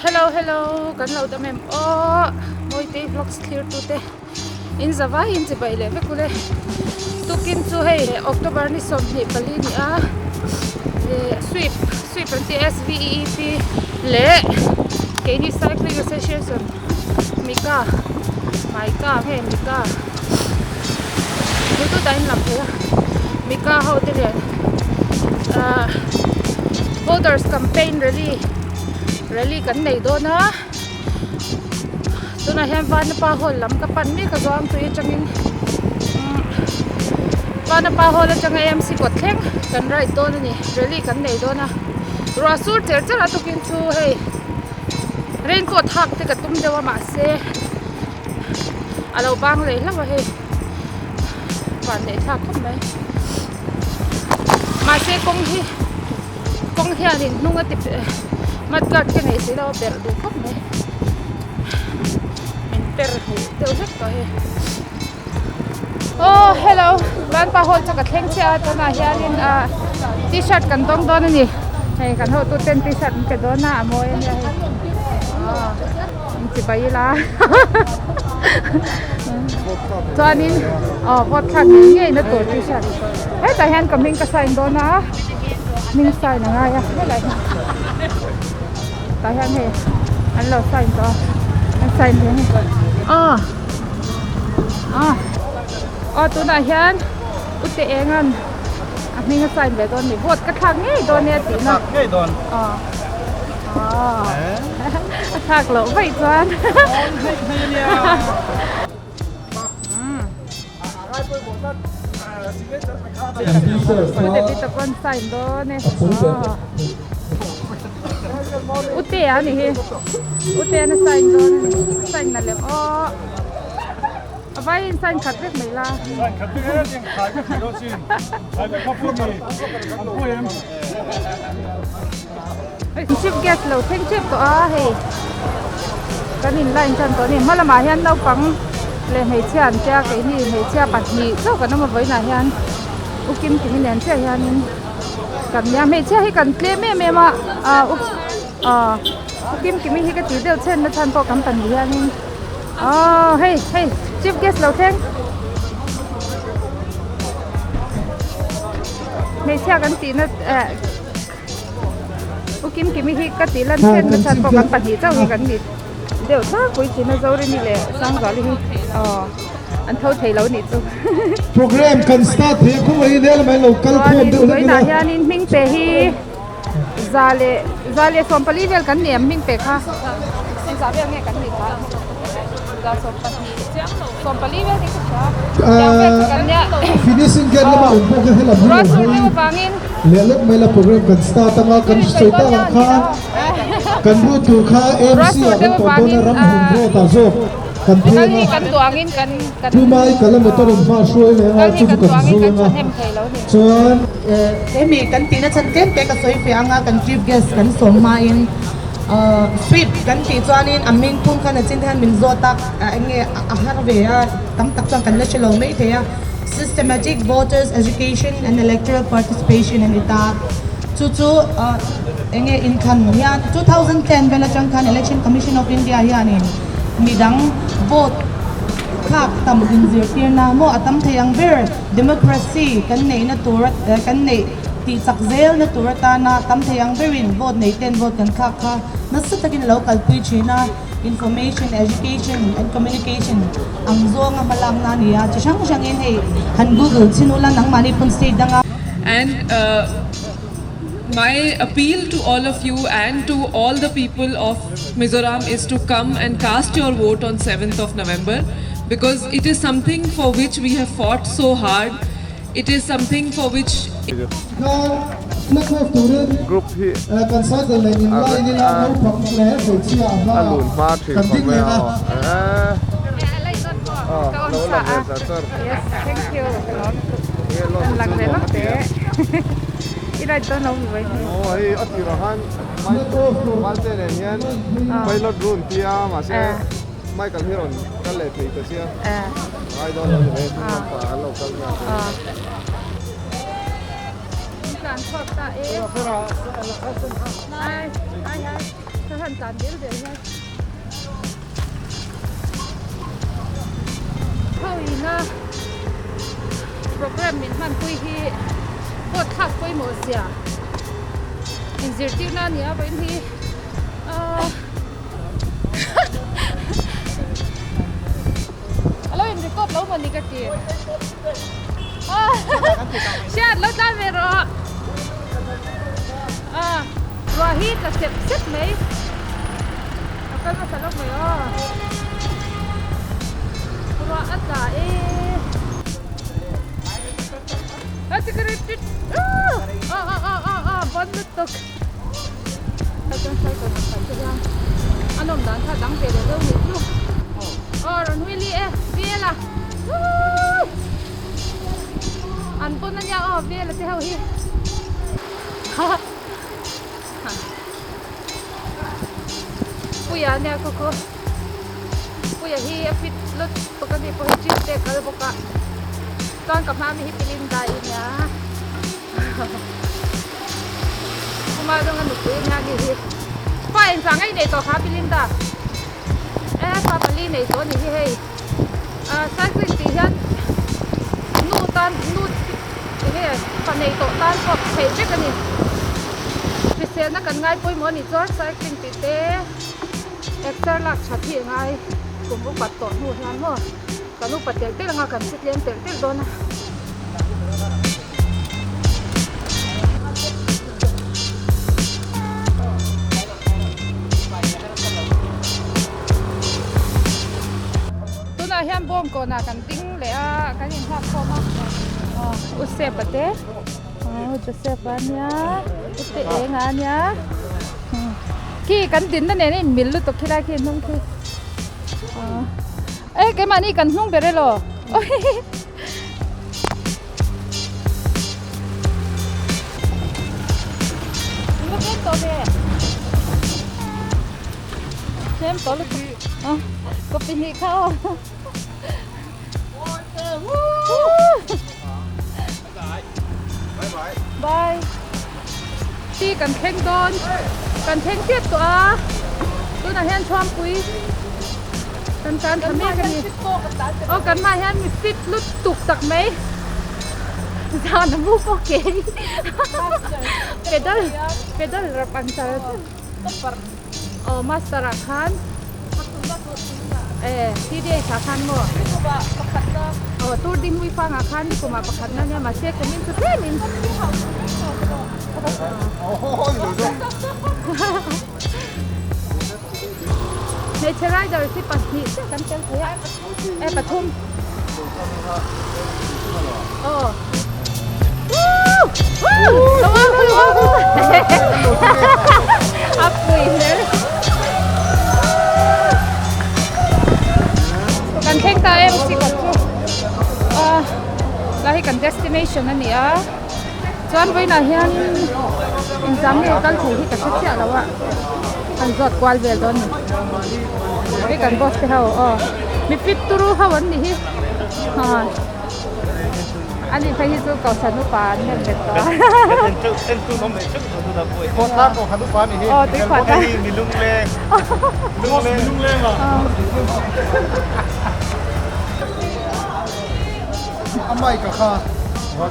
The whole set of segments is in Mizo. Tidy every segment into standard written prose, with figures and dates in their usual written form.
Hello hello kan lo dam em aw Mawitei vlogs thlir tu te in za vai in chibai leh vek ule tukin chu hei October ni 24 ni a eh sweep sweep an tih S V E E P leh keini cycling association Mika Maika nge Mika chu tah in lang thei a Mika ho te lian ah voters campaign rally rally kan nei dawn a tunah hian vanapa hall lam ka pan mek a zuangtui atangin umm vanapa hall atanga A M C kawt thleng kan ride dawn a ni rally kan nei dawn a ruah sur cher cher a tukin chu hei. Raincoat hak te ka tum deuh a mahse a lo bang leh hlauh a hei van leh thlak khawp mai mahse kawng hi kawng hianin hnung a ti mud guard te nei si lo a perh duh khawp mai min per huh deuh hlek tawh hei aw hello vanpa hall chu ka thleng chiah a tunah hianin ah t-shirt kan dawng dawn a ni hei kan hotu ten t-shirt an pe dawn a a mawi a nia hei aw inchibai ila chuanin aw vote thlak ngei ngei na tur t-shirt hetah hian ka hming ka sign dawn a hming sign a ngai a helai hi tah hian hei an lo sign tawh a an sign ve a ni aw. Aw tunah hian u te engan a hming a sign ve dawn a ni vote ka thlak ngei dawn e a tih na ngei dawn aw aw a thlak loh vaih chuan u te bit a pawn sign dawn e aw u te a ni hi u te an a sign dawn a ni a sign na lem aw. A vai in sign khat vek mai la. Sign khat vek e tiang khai vek mai dawn sin. Khai vek kha phu mi. An phu em. Chief guest lo thleng tep tawh a hei kan in line tan tawh a ni hma lamah hian naupang leh hmeichhia an tia keini hmeichhia pahnih chauh kan awm a vawiinah hian u kim kimi nen chiah hianin kan nia hmeichhia hi kan tlem em em a ah u ah u kim kimi hi ka tih deuh chhen na chhan pawh kan pahnih hianin. Aww hei hei chief guest lo thleng hmeichhia kan tih na eh u kim kimi hi ka tih lan chhen na chhan pawh kan pahnih chauh hi kan ni deuh tlangpui thin a Zorini leh Sangzuali hi aw an tho thei lo nih chu Program kan start thei a khawng leh vel mai lo kal khawm deuh hlek ila hianin hming pe hi Za leh za leh sawmpali vel kan ni ang hming pe kha engzah vel nge kan nih kha za sawmpahnih sawmpali vel hi ka hria tiang vel chu kan nia Finishing gate lama awm pawh kha helam hi lo ruah sur hawi deuh avangin leh lawk mai la program kan start anga kan sawi tak ang khan kan route tur kha ruah AMC sur ah kan deuh tawh dawn a avangin ramhun road ah zawk kan kal pheng hi a kan duh angin kan kan tumai kala motor in hma hruai leh anga kal hi chu kan chu kan duh angin zui kan anga thahnem thei lo ni. chuan Hemi kan tihna chhan tlem te ka sawi feh anga kan chief guest kan sawm hmain sweep kan tih chuanin a hming phung khan a chin te hian min zawt a eng nge a har ve a tam tak chuan kan la hre lo mai thei a systematic voters education and electoral participation a ni ta chu chu eng nge inthlan hian 2010 vel atang khan election commission of India hianin midang vote thlak tam inzirtirna maw a tam thei ang ber. Democracy kan neihna tur kan neih tih chak zelna tur atana tam thei ang berin vote nei ten vote kan thlak kha nasa takin a lo kalpui thin a, information, education and communication ang zawnga hmalakna a ni a, chi hrang hrangin hei han google chhin ula nangmahni pawn state danga. And my appeal to all of you and to all the people of Mizoram is to come and cast your vote on 7th of November because it is something for which we have fought so hard. It is something for which Flag off turin Group hi kan cycle nen in line ila naupang leh hmeichhia a hma a lun hma thin kan khawp ding mai leh a a. aw lo lang ve zar zar Yes, thank you. Nge lawm Lang chu ve nuam lawk a ti a. teh. I right dawn lo mi vai hei. Aw hei a tirah khan Malte nen hian pilot room tia mahse Michael hi rawn kal leh thei ta sia ngai dawn lo ni mai hnung pa an lo kal nghal te. Tlan chhuak ta e. Hi hi hi. Ka han tlan dil del hian. Khawina program min hmanpui hi vote thlak pawimawh zia inzirtirna a ni a vawiin hi ahh a lo in record lo mawni ka ti ahh hriat lo tlan ve rawh ahh ruah hi tla sep sep mai a kal hmasa lawk mai aw ruah a tla e a security ah ah ah ah ah bon lutuk a chuan cycle han khalh te hian a nawm dan kha a dang ve leh deuh nih chu aw rawn wheelie e vel a an pawn ania aw vel a te ho hi. Puia ania khaw khaw Puia hi a fit lut tuk a ni pawh hi gym te a kal bawk a chuan ka hma mi hi pilin dai a nia Puma zawnga nupui ania ni hi fa engzah ngei nei tawh kha Pilinda e fa pali nei tawh a ni hi hei ah cycling tih hian nu tan nu enge fa nei tawh tan pawh theih vek a ni hriselna kan ngai pawimawh a nih chuan cycling tih te exer lak that hi a ngai kum upat tawh hnu hian maw kan upa telh telh anga kan hritlem telh telh dawn a. Tunah hian bawng kawnah kan ding leh a, kan inhlak khawm a, aw U Sepa te aw Joseph a nia U te eng a nia khi kan dinna nen a inmil lutuk khilai khi hnung khi aw e keimahni kan hnung ber elaw Bye. Ti kan thleng dawn. Kan thleng chiah tawh a. Tunah hian Thuampui kan tan tha mek a ni. Aw kan mah hian mi fit lut tuk tak mai. Zan a mu pawh kei. Pedal pedal rap ang char char. Aw master ah khan e TDH ah khan maw aw tur ding ui fang ah khan nikum ah pakhat na nia mahse kum in chu tlem in Hmeichhe rider hi pahnih chiah kan tel thei a e pathum aw a pui hmel kan thleng ta em si kawt chu a lai hi kan destination a ni a chuan vawiinah hian engzah nge kal thei hi ka hre chiah lo a kan zawt kual vel dawn a ni hei kan boss te ho aw mi fit turu ho an nih hi a ni phei hi chu kohhran upa an nem bet tawh a aw tui khuah ta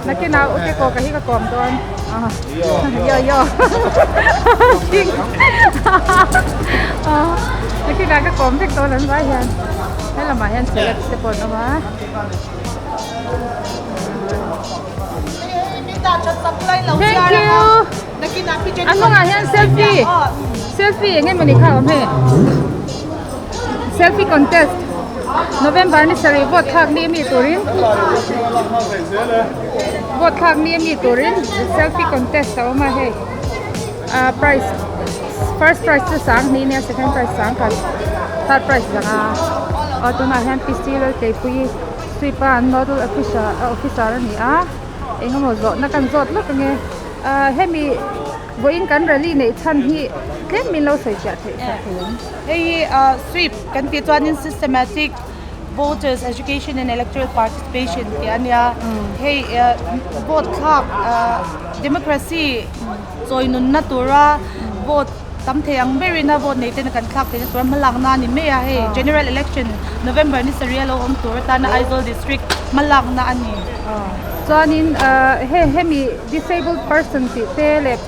Nakinah u te kaw ka hi ka kawm dawn yo yo king nakinah ka kawm vek dawn an vai hian he lamah hian celeb te pawh an awm a thank you a hnungah hian selfie selfie eng emawni kha a awm hei selfie contest November ni sarih vote thlak ni ami turin vote thlak ni ami turin selfie contest a awm a hei ah prize first prize chu sang hnih ania second prize sang khat third prize dang a aw tunah hian P C Laltleipuii sweep a nodal officer officer a ni a eng emaw zawhna kan zawt lawk ange ah hemi vawiin kan rally neih chhan hi tlem min lo sawi fiah theih sak thei ang. Hei hi ah sweep kan tih chuanin systematic voters education and electoral participation tih a nia hei ah vote thlak ah democracy chawi nunna tura vote. Tam thei ang berin a vote nei ten kan thlak theihna tur a hmalakna a ni mai a, hei General Election November ni sarih a lo awm tur atana Aizawl District hmalakna a ni. Chuanin he hemi disabled person tih te leh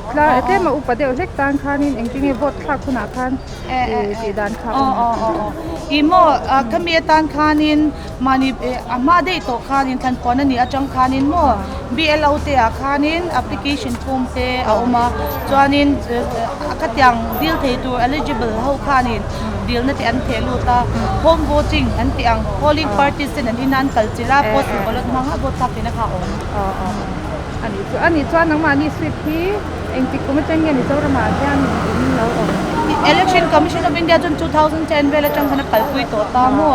tlema upa deuh hlek tan khanin engtinge vote thlak hunah khan tih dan kha a awm. Ih maw khami atan khanin Mahni a hma daih tawh khanin thlanpuan a nih atang khanin maw BLO te ah khanin application form te a awm a chuanin khatiang dil thei tur eligible ho khanin dilna te an theh lut a home voting an tih ang polling parties ten an ina an kal chilh a postal ballot hmanga vote thlak theihna kha a awm. A nih chu a nih chuan nangmahni sweep hi engtik kum atang nge Mizoramah hian in lo awm? Election Commission of India chuan 2010 vel atang khan a kalpui tawh ta maw?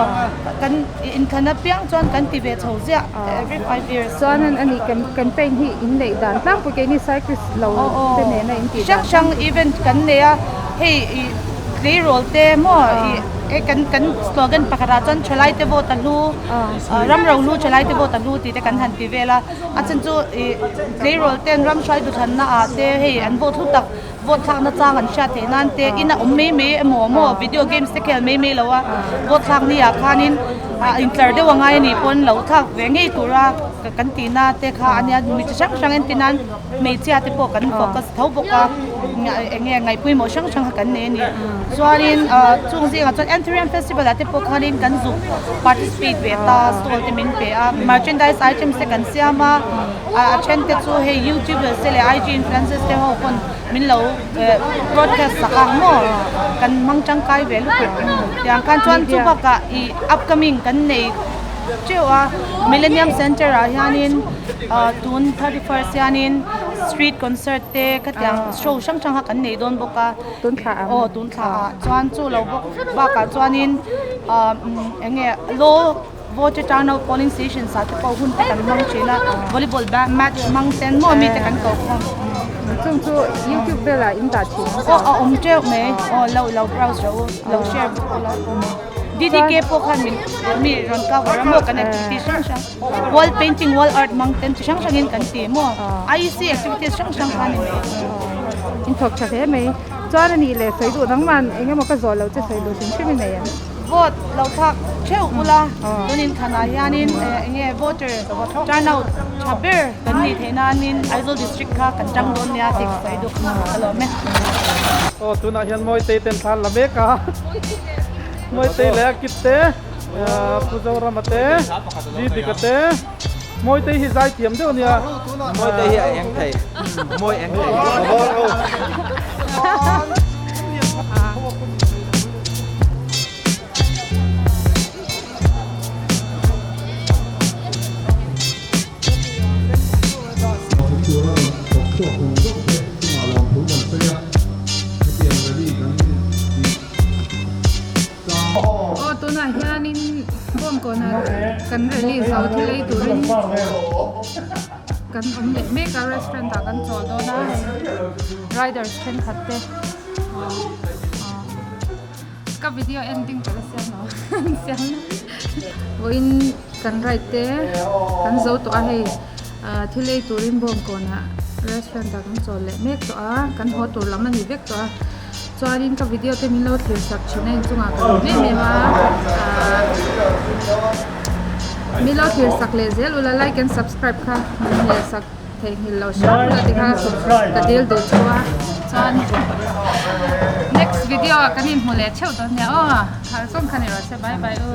Kan inthlan apiang chuan kan ti ve chho ziah every 5 years. Chuan a nih campaign hi in neih dan tlangpui keini cyclist lo te nena in tih dan. Hrang hrang event kan nei a hei ih tleirawl te maw ih hei kan kan slogan pakhatah chuan thalai te vote a hlu ram ro hlu thalai te vote a hlu tih te kan han ti vel a. A chan chu ih tleirawl ten ram hruai duhthlanna ah te hei an vote hlu tak vote thlakna chang an hriat theih nan te in a awm mai mai emaw maw video games te khel mai mai lo a vote thlak ni ah khanin ah intlar deuh a ngai a nih pawn lo thlak ve ngei tura kan tihna te kha a nia mi chi hrang hrang entir nan hmeichhia te pawh kan focus tho bawk a eng nge ngaihpawimawh hrang hrang kha kan nei a ni chuanin ah chung zingah chuan Anthurium festival ah te pawh khanin kan zuk participate ve ta stall te min pe a merchandise items te kan siam a a then te chu hei youtubers te leh IG influencers te ho pawn min lo broadcast sak a maw kan hmang tangkai ve lutuk tiang khan chuan chu bakah ih upcoming kan nei teuh a millennium center ah hianin ah tun 31st hianin street concert te khatiang show hrang hrang kha kan nei dawn bawk a aw tun thla ah chuan chu lo bawk bakah chuanin ah eng nge law voter turnout polling stations ah te pawh hun te kan hmang thin a volleyball match hmang ten maw mi te kan ko khawm chung chu youtube velah in dah thin aw a awm teuh mai aw lo lo browse rawh u lo share bawk ula DDK pawh khan min mi rawn cover a maw kan activity hrang hrang wall painting wall art hmang ten chi hrang hrangin kan ti maw IEC activities hrang hrang kha a ni mai in thawk tha hle mai chuan a nih leh sawi duh dang man eng emaw ka zawh loh che sawi duh hrim hrim i nei ang. Vote lo thlak theuh ula tun inthanah hianin eng nge voter turnout tha ber kan nih theih nanin Aizawl district kha kan tang dawn nia tih ka sawi duh ka lawm e. Aw tunah hian Mawitei ten thla an la mek a, Mawitei leh a kit te, Pu Zorama te, Didika te, Mawitei hi zai thiam deuh a nia. Mawitei hi a eng thei, mawi eng thei. Aw tunah hianin bawngkawnah kan rally zo thil ei turin kan awm leh mek a restaurant ah kan chawl dawn a riders thenkhat te ka video ending ka la siam lo siam vawiin kan ride te kan zo tawh a hei thil ei turin bawngkawnah restaurant ah kan chawl leh mek tawh a kan haw tur lam a ni vek tawh a. Chuanin ka video te min lo thlir sak thin a inchungah ka lawm em em a ahh min lo thlir sak leh zel ula like and subscribe kha min hmel sak theihnghilh lo hram ula tikha ka dil duh chu a chuan next video ah kan inhmu leh theuh dawn nia aw harh zawng kha ni rawh se bye bye u.